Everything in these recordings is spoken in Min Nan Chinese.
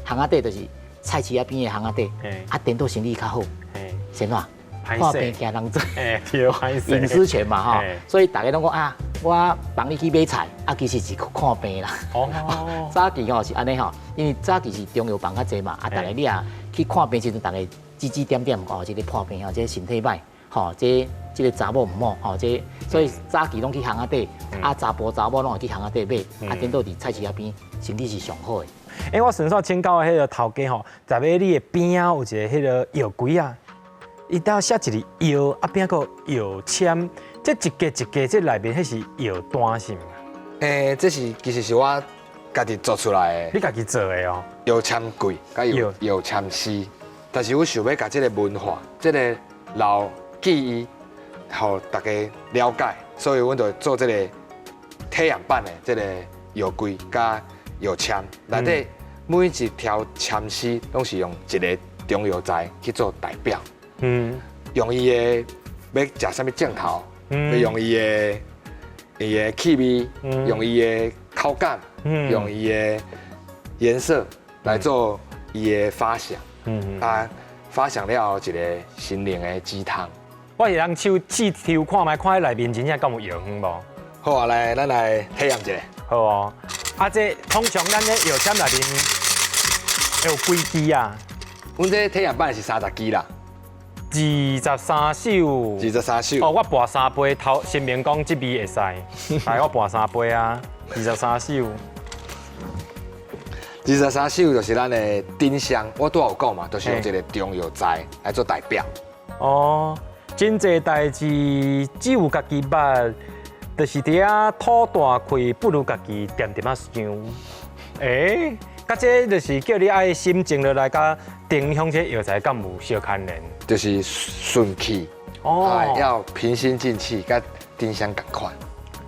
巷仔底就是菜市仔邊的巷仔底，啊，顛倒生理較好，是怎？看病驚人知，對，歹勢。隱私權嘛吼，所以大家攏講啊，我幫你去買菜，啊，其實是去看病啦。早期吼是按呢吼，因為早期是中藥房較濟嘛，啊，逐家你若去看病時陣，逐家指指點點，哦，這個破病吼，這個身體歹，吼，這個查某毋好，吼，這所以早期攏去巷仔底，啊，查埔查某攏會去巷仔底買，啊，顛倒佇菜市仔邊，生理是上好的。欸，我順紲請教彼個頭家吼，在你的邊仔有一個彼個藥櫃啊，伊兜寫一個藥，啊邊個藥籤，這一格一格，這內面彼是藥單是毋？欸，這是其實是我家己做出來的。你家己做的哦？藥籤櫃佮藥籤詩，但是我想欲共這个文化，這个老技藝，予大家了解，所以阮就做這个體驗版的這个藥櫃佮藥籤，內底每一條籤詩攏是用一个中藥材去做代表。用伊的欲食啥物症頭，欲用伊的氣味，用伊的口感，用伊的顏色來做伊的發想。啊，發想了後一个心靈的雞湯。我會當手試抽看覓，看彼內面真正敢有藥方無？好啊，來，咱來體驗一下。好哦。啊，這通常咱這藥籤內面會有幾支啊？阮這體驗版是30支啦。23首。23首。哦，我跋三杯，頭神明講這味會使，來，我跋三杯啊，二十三首。二十三首就是咱的丁香，我拄仔有講嘛，就是用這个中藥材來做代表。哦，真濟代誌只有家己捌，就是佇遐吐大氣，不如家己恬恬仔想。欸，佮這就是叫你愛心靜落來，佮丁香這藥材敢有相牽連？就是順氣，哦，要平心靜氣，佮丁香仝款。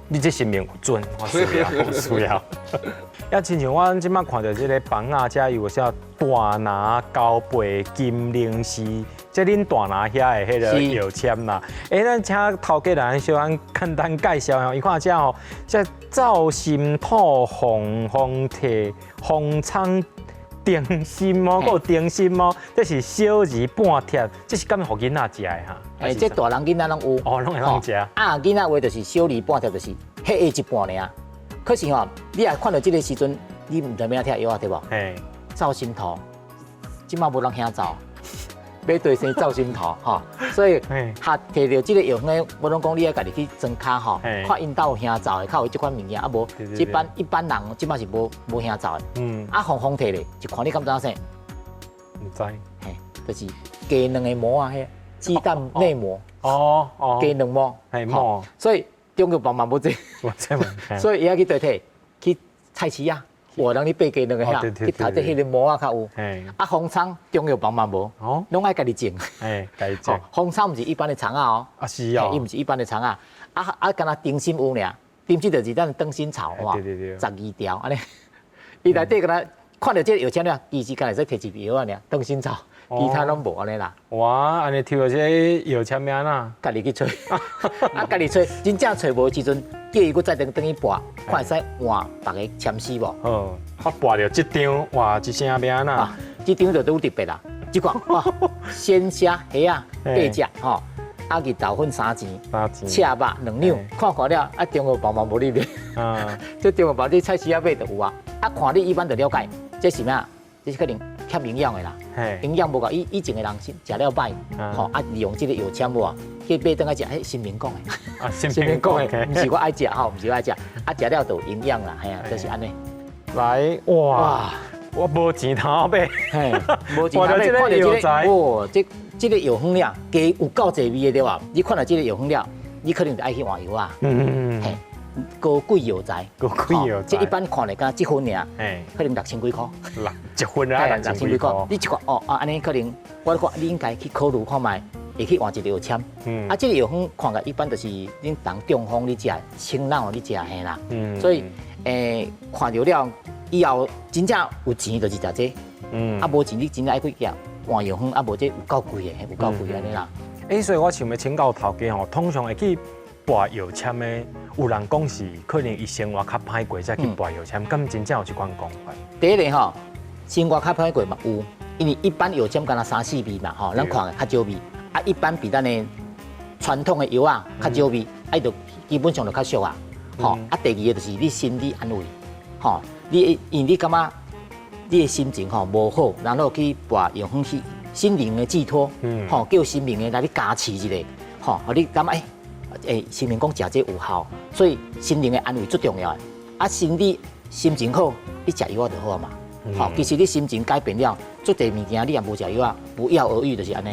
你這神明有準，我需要，我需要。啊，親像我這擺看著這个房仔，遮有啥大拿高背金靈絲，這恁大拿遐的彼个藥籤啦。欸，咱請頭家來小可簡單介紹下，伊看遮吼，這灶心土鳳鳳體風倉燈心哦，閣有燈心哦，這是小兒半貼，這是敢予囡仔食的哈？欸，這大人囡仔攏有。哦，攏會當食。啊，囡仔話就是小兒半貼，就是彼下一半爾。可是吼，你若看著這个時陣，你毋知欲按怎拆藥仔對無？嘿。灶心土，這擺無人興灶，欲綴生灶心土吼，所以哈提著這个藥方，我攏講你愛家己去莊跤吼，看𪜶兜有興灶的，較有這款物件，啊無，一般人這擺是無興灶的。啊，方方提咧，一看你敢知影啥？毋知。嘿，就是雞卵的膜啊，彼雞蛋內膜。雞卵膜。嘿膜。所以中藥房嘛無這，所以伊愛去佗提去菜市仔，有人咧買雞卵的遐，去頭這彼个膜仔較有。啊，風蔥中藥房嘛無，攏愛家己種。嘿，家己種。風蔥毋是一般的蔥仔哦。啊是哦。伊毋是一般的蔥仔，啊啊，敢若燈心有爾，燈心就是咱燈心草哇，12條按呢。伊內底敢若看著這个藥籤了，其實敢若會使提一味藥仔爾，燈心草，其他攏無按呢啦。哇，按呢抽著這个藥籤欲按怎？家己去揣，啊，家己揣，真正揣無的時陣，叫伊閣再轉轉去跋，看會使換別个籤詩無？哦，我跋著這張，哇，一聲欲按怎？啊，這張就拄特別啦，這款哇，鮮蝦蝦仔八隻吼，啊，日豆粉三錢，赤肉2兩，看看了，啊，中藥房嘛無咧賣，這中藥房你菜市仔買就有啊，啊，看你一般就了解，這是啥？這是可能欠營養的啦，營養無夠，以前的人是食了歹，吼啊，利用這个藥籤無啊，去買轉來食，彼神明講的，神明講的，毋是我愛食吼，毋是我愛食，啊，食了就有營養啦，嘿啊，就是按呢。來，哇，我無錢通買，無錢通買，看著這个，哦，這个藥方了，加有夠濟味的對吧？你看著這个藥方了，你可能就愛去換藥啊。嘿，高貴藥材，高貴藥材，這一般看來敢這份爾，可能6000幾箍。六一份啊，六千幾箍。你一看哦，啊，按呢可能，我看你應該去考慮看覓，會去換一個藥籤。啊，這个藥方看來一般就是恁人中風你食，清腦你食嘿啦。所以，看著了以後，真正有錢就是食這。啊，無錢你真正愛去換藥方，啊，無這有夠貴的，有夠貴按呢啦。欸，所以我想欲請教頭家吼，通常會去跋藥籤的，有人講是可能伊生活較歹過，才去跋藥籤，敢真正有這款講法？第一個吼，生活較歹過嘛有，因為一般藥籤敢若三四味嘛，吼，咱看的較少味。啊，一般比咱的傳統的藥仔較少味，啊，伊就基本上就較俗啊。吼，啊，第二个就是你心理安慰，吼，你因為你感覺你的心情吼無好，然後去跋藥方去心靈的寄託，吼，叫神明的來你加持一下，吼，予你感覺欸，神明講食這有效，所以心靈的安慰最重要的。啊，心理心情好，你食藥仔就好啊嘛。吼，其實你心情改變了，足濟物件你也無食藥仔，不藥而愈就是按呢。